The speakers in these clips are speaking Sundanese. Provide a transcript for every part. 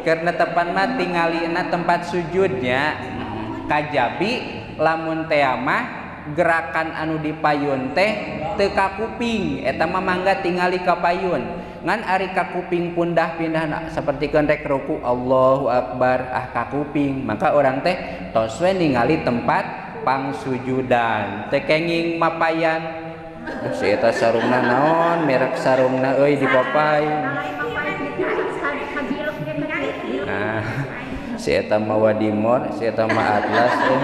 Karena tepan mah tingalina tempat sujudnya kajabi lamun teh mah gerakan anu dipayun teh teu ka kuping eta mah mangga tingali ka payun ngan ari ka kuping pundah pindah sapertikeun rek ruku Allahu akbar ah ka kuping maka orang teh tos we ningali tempat pangsujudan teh kenging mapayan. Duh si eta sarungna naon merek sarungna euy dipapay. Nah, si eta mah Wadimor, si eta mah Atlas euy.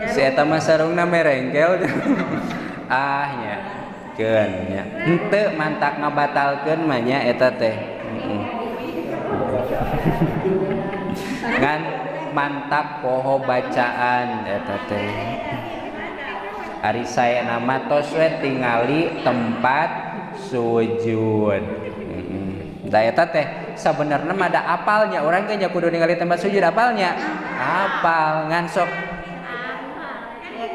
Si eta mah sarungna merengkel. Ah nya. Keun nya. Henteu mantak ngabatalkeun mah nya eta teh. Ngan mantap poho bacaan eta teh. Ari saena mah tos we tingali tempat sujud. Da eta teh sabenerna mah da apalnya urang teh nya kudu ningali tempat sujud apalnya. Apal ngan sok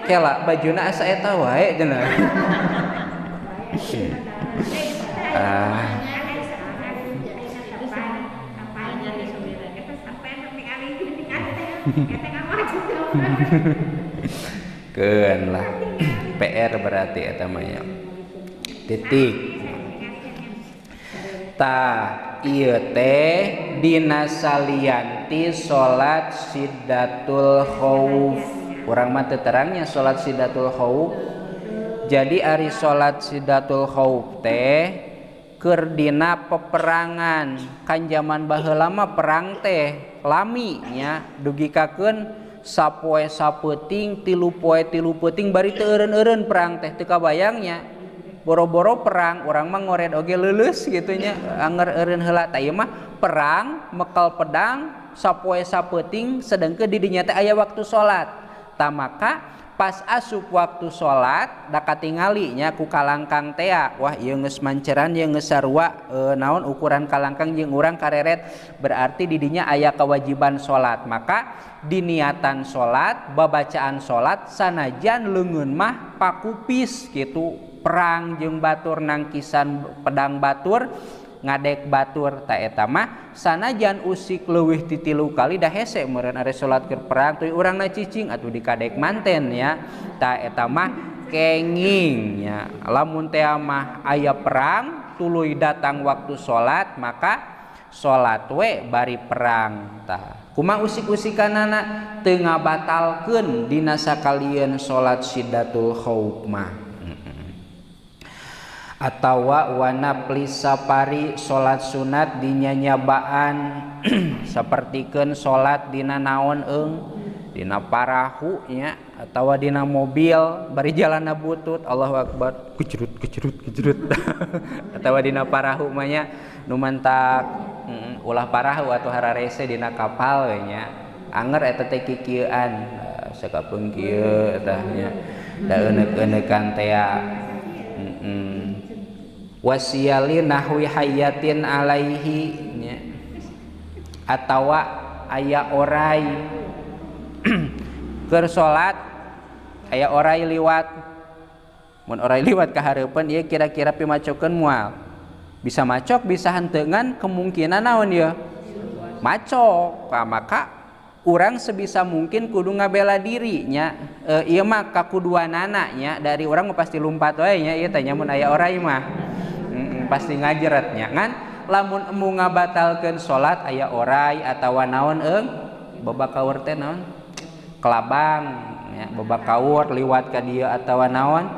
kela bajuna asa eta wae cenah. Ah. Keun lah PR berarti eta mah nya. Titik. Tah ieu teh dina salianti salat sidatul khauf. Urang mah teu terangnya salat sidatul khauf. Jadi ari salat sidatul khauf teh keur dina peperangan. Kan jaman baheula mah perang teh lami nya dugikakeun sapoe sapeuting tilu poe tilu peuting bari teu eureun-eureun perang teh teu kabayangnya. Boro-boro perang urang mah ngored oge leuleus kitu nya anger eureun heula. Tah ieu mah perang mekel pedang sapoe sapeuting sedengkeun di dinya teh aya waktu salat. Tah maka pas asup waktu salat da katingali nya ku kalangkang tea wah ieu geus manceran ieu geus sarua naon ukuran kalangkang jeung urang kareret berarti di dinya aya kewajiban salat. Maka diniatan salat babacaan salat sanajan leungeun mah pakupis kitu perang jeung batur nangkisan pedang batur ngadek batur ta eta mah sanajan usik leuwih ti 3 kali da hese meureun are salat keur perang tuluy urangna cicing atuh dikadek manten ya ta eta mah kenging nya. Lamun teh mah aya perang tuluy datang waktu salat maka salat we bari perang. Tah kumaha usik-usikanana teu ngabatalkeun dina sakalieun salat sidatul khauf mah. Atawa wana sapari salat sunat dinyanyabaan sapertikeun salat dina naon eung dina parahu nya atawa dina mobil bari jalanna butut Allahu akbar kecerut kecerut kecerut atawa dina parahu mah nya nu mantak ulah parahu atuh hararese dina kapal we nya anger eta teh kikieuan sakapeung kieu tah nya da euneuk-eueukan tea. Wasiyali nahwi hayatin alaihi nya atawa aya orai keur salat aya orai liwat mun orai liwat ka hareupeun ieu kira-kira pimacokeun moal bisa macok bisa henteungan kemungkinan naon ieu macok. Maka urang sebisa mungkin kudu ngabela diri nya ieu mah kakuduanana nya dari urang mah pasti lumpat wae nya ieu teh nya mun aya orai mah pasti ngajeretnya ngan lamun embung ngabatalkeun salat aya orai atawa naon eung babakaur teh naon kelabang nya babakaur liwat ka dieu atawa naon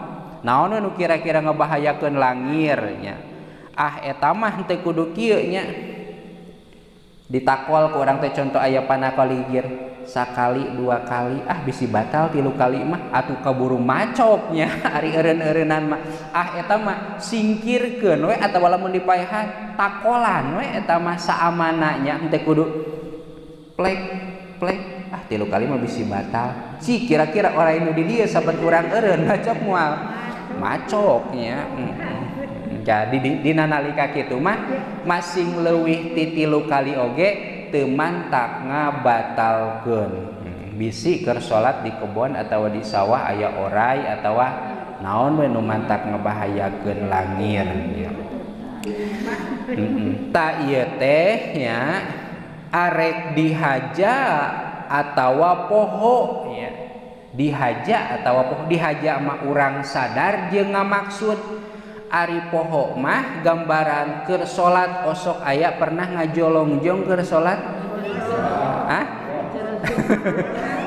naon nu kira-kira ngebahayakeun langir nya ah eta mah teu kudu kieu nya ditakol ku urang teh contoh aya panakaligir sakali dua kali ah bisi batal 3 kali mah atuh kaburu macoknya ari eureun-eureunan mah ah eta mah singkirkeun we atawa lamun dipaehan takolan we eta mah saamana nya henteu kudu plek plek ah 3 kali mah bisi batal ci kira-kira orang nu di dieu saban urang eureun macok moal macoknya. Jadi dina nalika kitu mah masing leuwih ti 3 kali oge teu mantak ngabatalkeun. Bisi keur salat di kebon atawa di sawah aya orai atawa Naon we nu mantak ngebahayakeun langir ya. Ta ieu teh nya arek dihaja atawa poho ya. Dihaja atawa poho, dihaja mah urang sadar jeung ngamaksud. Ari poho mah gambaran keur salat osok aya pernah ngajolongjong keur salat? Hah?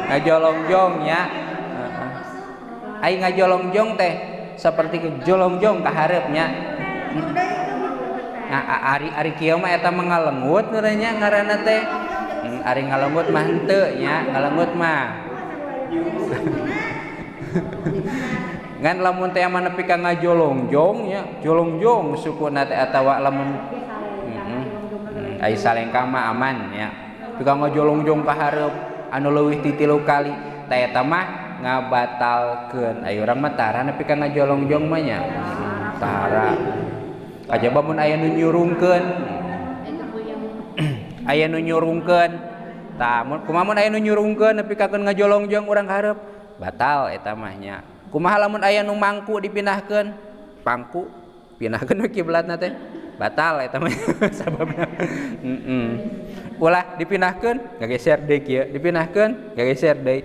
Ngajolongjong nya. Ai ngajolongjong teh seperti jolongjong ka hareup nya. Nah, ari kieu mah eta mah ngalengut nya ngaranna teh. Ari ngalengut mah henteu nya, ngalengut mah. Ngan lamun teh mah nepi ka ngajolongjong nya, jolongjong sukuna teh atawa lamun ai salengkah mah aman nya. Nepi ka ngajolongjong ka hareup anu leuwih ti 3 kali, tah eta mah ngabatalkeun. Ai urang mah tara nepi ka ngajolongjong mah nya. Tara. Kajaba mun aya nu nyurungkeun. Aya nu nyurungkeun. Tah kumaha mun aya nu nyurungkeun nepi ka ngajolongjong urang hareup, batal eta mah nya. Kumaha lamun aya nu mangku dipindahkeun? Pangku pindahkeun we kiblatna teh. Batal eta mah sababna. Ulah dipindahkeun ngageser deui kieu, dipindahkeun ngageser deui.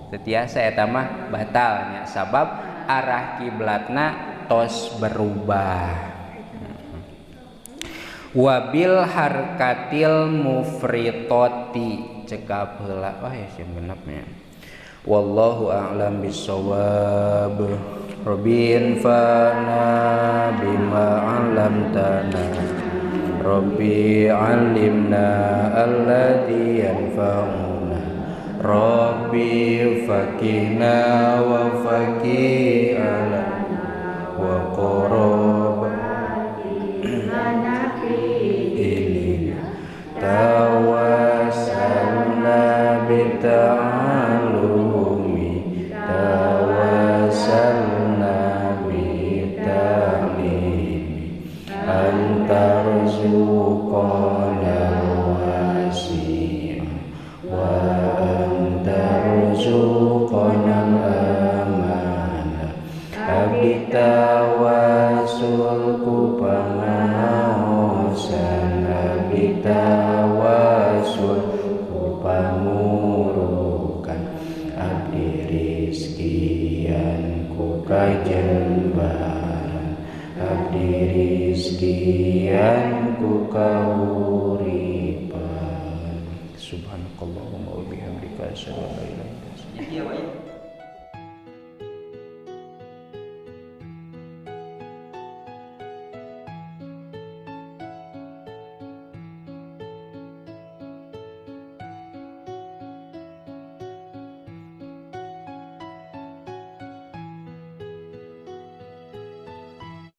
Teu tiasa eta mah batal nya sabab arah kiblatna tos berubah. Wabil harkatil mufritoti cekap heula wah ya sieun genepnya. Wallahu a'lam bissawab. Rabbin fa'na bima 'allamtana. Rabbi 'allimna alladzi yanfa'una. Rabbi faqihna wa faqih ala wa qarab tawassalna bita'alumi tawassalna bita'limi antarzuqana wasi'a wa antarzuqana amana abdi tawasul ku pangaosan abdi tawasul ku pamurukan abdi rizkian ku kajembaran abdi rizkian ku kahuripan. Subhanakallahumma wa bihamdika asyhadu an la ilaha illa anta.